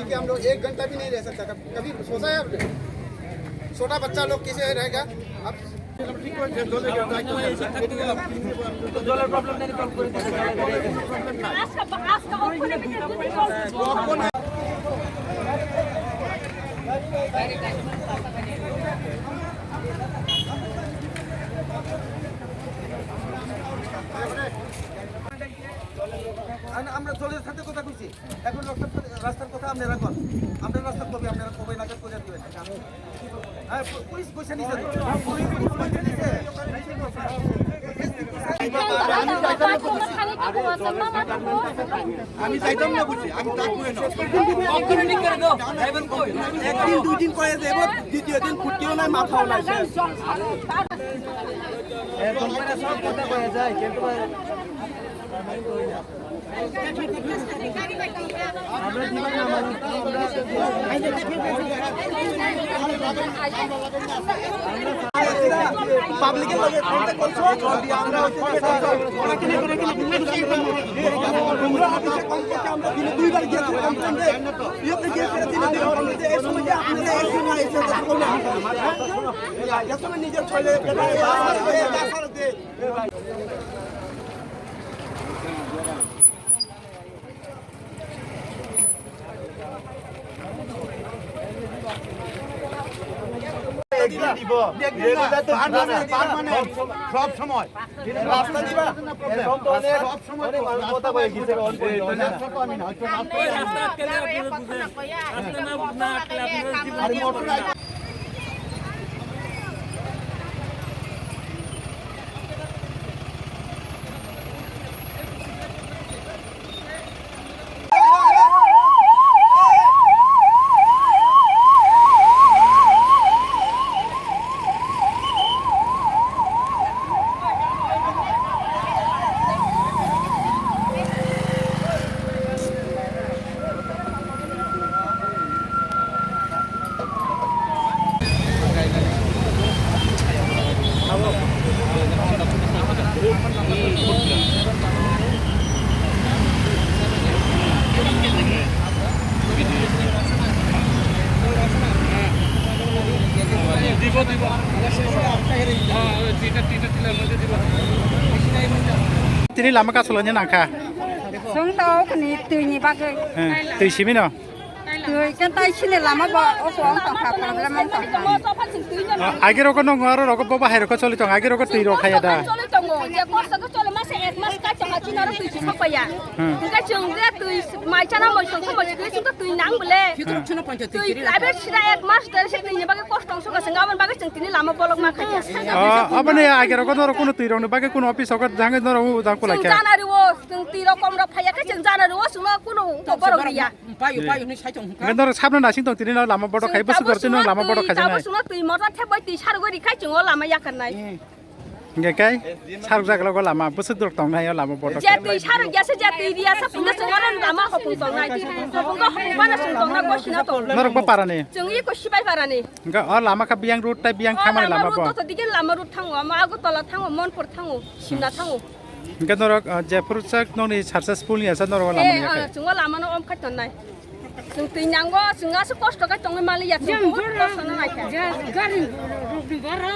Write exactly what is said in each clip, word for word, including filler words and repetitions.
कि हम लोग एक घंटा भी नहीं रह सकता। कभी, कभी सोचा है आपने? छोटा बच्चा लोग कैसे रहेगा? आप আমরা জলের সাথে কথা কইছি। এখন রাস্তার, রাস্তার কথা আপনারা কন। আপনার রাস্তা কবে, আপনারা কবে নাগাদ করে দিবেন? হ্যাঁ, পু-, পুলিশ পয়সা নিছে তো। পুলিশ পয়সা নিছে। আমি যাইতাম না বুঝি, আমি তা কই না। একদিন দুই দিন করে দেব, দ্বিতীয় দিন ফুটিও নাই, মাথাও নাই, শেষ। পাবলিকের লগে কন্ট্যাক্ট করছো, যদি আমরা হচ্ছে তোমরা অফিসে কম করতে আমরা দিনে দুইবার গিয়েছি কমপ্লেন দেয়। ইয়েতে গিয়েছে দিনে দুইবার কমপ্লেন দেয়। এই সময় যে আপনারা একজন না এসে এসে নিজের ছেলে সব সময়। রাস্তা দিবা। এরকম তো অনেক, সব সময় অনেক মানুষ কথা কয়ে গেছে, অন করে দেওয়া যায় না। রাস্তা আটকে গেলে আপনারা বুঝেন। রাস্তা না, না আটকে আপনারা জীবন আর motor Tini lama kasolanya nangkha. Chwng tok ni twi ni bagwi. Twi simi no. Twi khe tai sini lama bo o kwng tongkha, problem wng tongkha. Agi rok no ngaro rok bo bahai rok choli tong, agi rok twi rok khaya da. Choli tongo, je kosto khe choli mase ek mas kai tongkha, chini aro twi si sokpaiya. Hwnkhe chwng je twi mai chana moi tongkha, moi twi sungkha twi nang bole. Twi private sida ek mas dori se twi ni bagwi kosto wng sokha, chwng aboni bagwi chwng tini lama bolok ma khaiya. Aboni agi rok no kuno twi rok ni bagwi kuno office rok jang no rok jang kulai kha. Chwng jana rio, chwng twi rok kom rok phaiya khe chwng jana rio, chwng no kuno borok riya. Payo, payo, hinwi sai tong kha. Norok sabna nasing tong tini no lama bodo khai, bwswk rok tini lama bodo khai janai. Tabuk sungno twi motor thep bai twi sargwi ri khai chwng o lama yakarnai. Hingke kai sarok jak logo lama bwswk rok tongnai o lama bodo. Je twi sarok ya se je twi riya sa phungo chwng o lama hopung tongnai. Hopung ko hopung bana chwng tongna gosina tong. Norok bo parani. Chwng iko sibai parani. Hingke o lama kha biyang road tai biyang thamani lama bo. Road to digin lama road thango, ama Agartala thango, Monpur thango, Simna thango. Hingke norok, ah, jephuru chak nokni successful ni asa norok lama ni yakhai. Chwng o lama no om khai tonnai. Chwng twi nango, chwng aswk kosto khai tongwi maliya, chwng bahut kosto no naikha.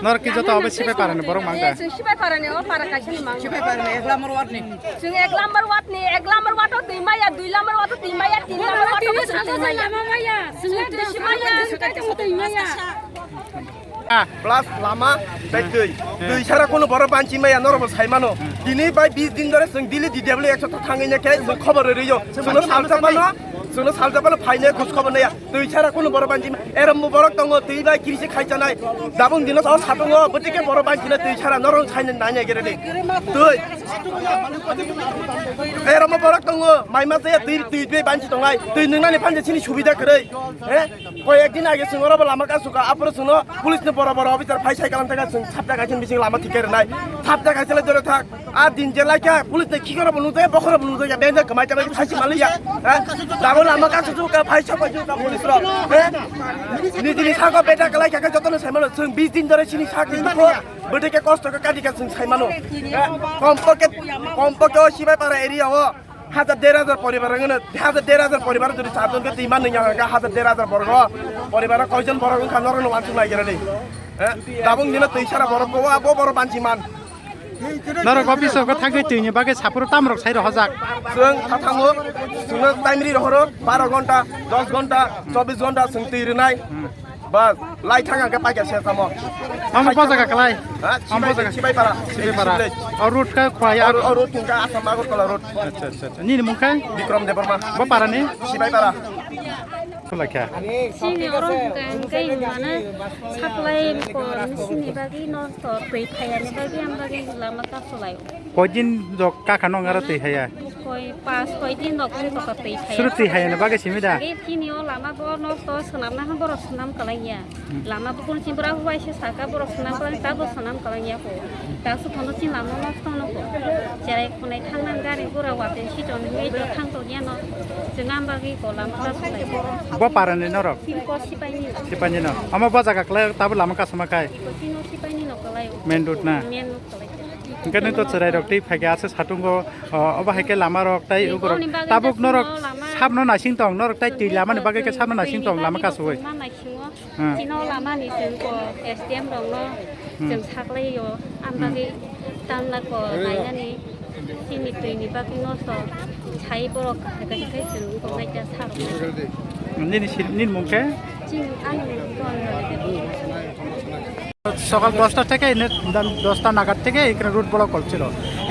Norok ki joto obo sipai parani borok mangkha. Chwng sipai parani, o para kaisa ni mang. Sipai parani ek number ward ni. Chwng ek number ward ni, ek number ward o twi maya, dui number ward o twi maya, tin number ward o chwng twi maya. Chwng twi si maya. Ah. Plus lama tei twi. Twi sara kuno borok banchi maya norok bo sai mano. Tini bai bis din dore chwng daily D W ekso ta thangwi ne khe chwng khobor rwiyo. Chwngno salsa pano, chwngno salsa pano phaine khus khobor naya. Twi sara kuno borok banchi ma-, erom bo borok tongo twi bai kiri se khai chanai. Dabung dino o satungo bwtwi khe borok banchi na twi sara norok sai nai nai gere de. Twi. Erom bo borok tongo mai ma twi twi twi banchi tongai. Twi nwngnani phan je chini subida kwrwi. He? Koi ekdin age chwng oro bo lama kasu kha, aphuru chwngno police ni bora bora officer phai sai kalam thangkha, chwng sabta kaisa bising lama thik khe rwnai. Sabta kaisa le dore thak. A din je lai kha, police ni khikoro bo nujaya, bokhoro bo nujaya, benda kwmai tamai sai si maliya. Ha? Dabo lama kasu su kha, phai sok phai sok kha police rok. He? Nijini sako beta kalai kha, jotono sai mano, chwng bis din dore chini sak ni dukho. Bwtwi khe kosto khe kadi khe chwng sai mano. He? Kompokhe, kompokhe o Sibaipara area o. Hajar der hajar poribar wngkha, hajar der hajar poribar jodi charjon khe twi man nungya hwnkha, hajar der hajar borok o poribar o koijon borok wngkha norok no wansuk nai gera di. Eh, tabuk nini twi sara borok ko wa bo borok banchi man. Norok office o thangwi twi ni bagwi saphuru tamrok sai rohojak. Chwng tha thango, chwngno time ri rohoro, baro ghonta, dos ghonta, chobbish ghonta chwng twi rwnai. Bas, lai thang ang khe paikha se tamo. Ang bo jaga kalai. Ha, ang bo jaga Sibaipara. Sibaipara. O road ka khwlai. O road hwnkha Assam Agartala road. Acha, acha, acha. Nini mung khe? Bikram Debbarma. Bo para ni? Sibaipara. Khwlai kha. Chini oro hwnkha hwnkhe mane supply ko sini bagwi no to twi phaiya ni bagwi am bagwi lama ka khwlai. Koidin rok kakha nong aro twi haya? Koi pas koidin rok wng toko twi haya. Suru twi haya ni bagwi simi da? Age chini o lama bo nosto swnamna hwn borok swnam kwlaiya. Lama bo kun chini bwrang bai se saka borok swnam kwlai ta bo swnam kwlaiya ko. Ta su thono chini lama nosto no ko. Cherai khunai thangna gari gura wate siton hwnwi to thang to ya no. Chwng am bagwi ko lama ta swlai. Bo para ni norok? Chini ko sipai ni. Sipai ni no. Omo bo jaga kwlai ta bo lama kasama kai? Iko chini o sipai ni no kwlai o. Main road na? Main road kwlai. Hwnkhe nini to chwrai rok tei phaikha aswk satungo, o, obo hai khe lama rok tei ugo rok. Tabuk norok sabno naising tong, norok tai twi lama ni bagwi khe sabno naising tong lama kasugwi. Chino lama ni chwng ko S D M rok no chwng saklai o, am bagwi tamla ko nainani chini twi ni bagwi no so sai borok hai khe chwng ko nai ta sa rok. Nini si-, nini mung khe? Chini ani mung ko. সকাল দশটা থেকে এনে দশটা নাগাদ থেকে এখানে road block করছিল।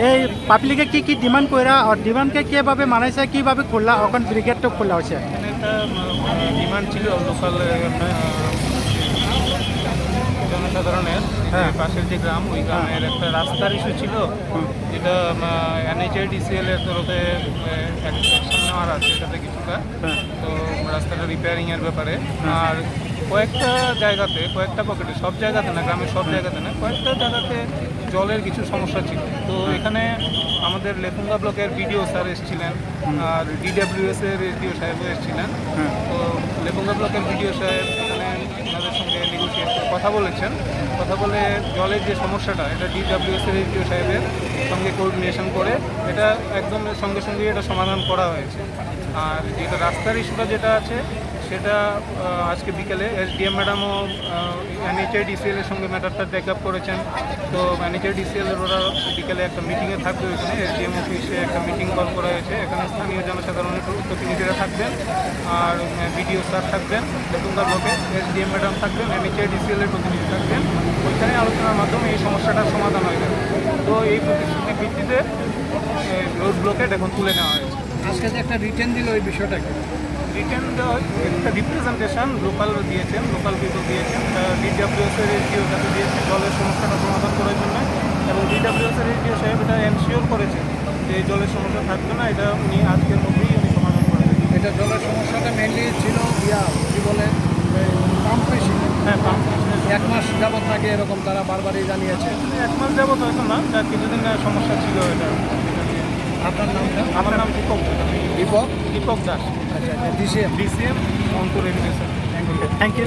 এই পাবলিকে কি কি ডিমান্ড কইরা আর ডিমান্ডকে কিভাবে মানাইছে, কিভাবে খুললা, ওখানে ব্রিগেড তো খোলা হয়েছে? এখানে একটা ডিমান্ড ছিল লোকাল জনসাধারণের, যে হ্যাঁ। পাশের যে গ্রাম, ওই হ্যাঁ। গ্রামের একটা রাস্তার ইস্যু ছিল, হুম। যেটা এনএইচএডিসিএল এর তরফে অ্যাকশন নেওয়ার আছে এটাতে কিছুটা। হ্যাঁ। তো রাস্তাটা রিপেয়ারিং এর ব্যাপারে। হ্যাঁ। আর কয়েকটা জায়গাতে, কয়েকটা পকেটে, সব জায়গাতে না, গ্রামের সব হুম। জায়গাতে না, কয়েকটা জায়গাতে জলের কিছু সমস্যা ছিল। তো হুম। এখানে আমাদের লেফুঙ্গা ব্লকের বিডিও স্যার এসেছিলেন, হুম। আর ডিডাব্লিউএস এর এসডিও সাহেবও এসেছিলেন। হুম। তো লেফুঙ্গা ব্লকের বিডিও সাহেব এখানে ওনাদের সঙ্গে নেগোশিয়েট করে কথা বলেছেন। কথা বলে জলের যে সমস্যাটা, এটা ডিডাব্লিউএস এর এসডিও সাহেবের সঙ্গে কোঅর্ডিনেশন করে এটা একদম সঙ্গে সঙ্গেই এটা সমাধান করা হয়েছে। আর যেটা রাস্তার ইস্যুটা যেটা আছে, সেটা, আহ, আজকে বিকেলে এসডিএম ম্যাডামও, আহ, এনএইচএডিসিএল এর সঙ্গে ম্যাটারটা টেক আপ করেছেন। তো এনএইচএডিসিএল এর ওরা বিকেলে একটা মিটিংয়ে থাকবে, ওইখানে এসডিএম অফিসে একটা মিটিং কল করা হয়েছে। এখানে স্থানীয় জনসাধারণের প্র-, প্রতিনিধিরা থাকবেন, আর, আহ, বিডিও স্যার থাকবেন, লেফুঙ্গা ব্লকে এসডিএম ম্যাডাম থাকবেন, এনএইচএডিসিএল এর প্রতিনিধি থাকবেন। ওইখানে আলোচনার মাধ্যমে এই সমস্যাটার সমাধান হয়ে যাবে। তো এই প্রতিশ্রুতির ভিত্তিতে, আহ, রোড ব্লকেট এখন তুলে নেওয়া হয়েছে। আজকে যে একটা রিটেন দিল, ওই বিষয়টা কি? রিটেন দেওয়া হয়েছে, একটা রিপ্রেজেন্টেশন লোকাল দিয়েছেন, লোকাল পিপল দিয়েছেন, ডিডাব্লিউএস এর এসডিওর কাছে দিয়েছেন জলের সমস্যাটা সমাধান করার জন্য। এবং ডিডাব্লিউএস এর এসডিও সাহেব এটা এনশিওর করেছেন যে এই জলের সমস্যা থাকবে না, এটা উনি আজকের মধ্যেই উনি সমাধান করে দেবেন। এটা জলের সমস্যাটা মেইনলি ছিল, ইয়া, কি বলে, পাম্প মেশিন। হ্যাঁ, পাম্প মেশিন। এক মাস যাবত নাকি এরকম তারা বারবারই জানিয়েছে। এক মাস যাবত হয়তো না, যা কিছুদিন সমস্যা ছিল এটা। আপনার নামটা? আমার নাম দীপক। দীপক? দীপক দাস। আচ্ছা, আচ্ছা, ডিসিএম? ডিসিএম, অন্তর এডুকেশন। Thank you.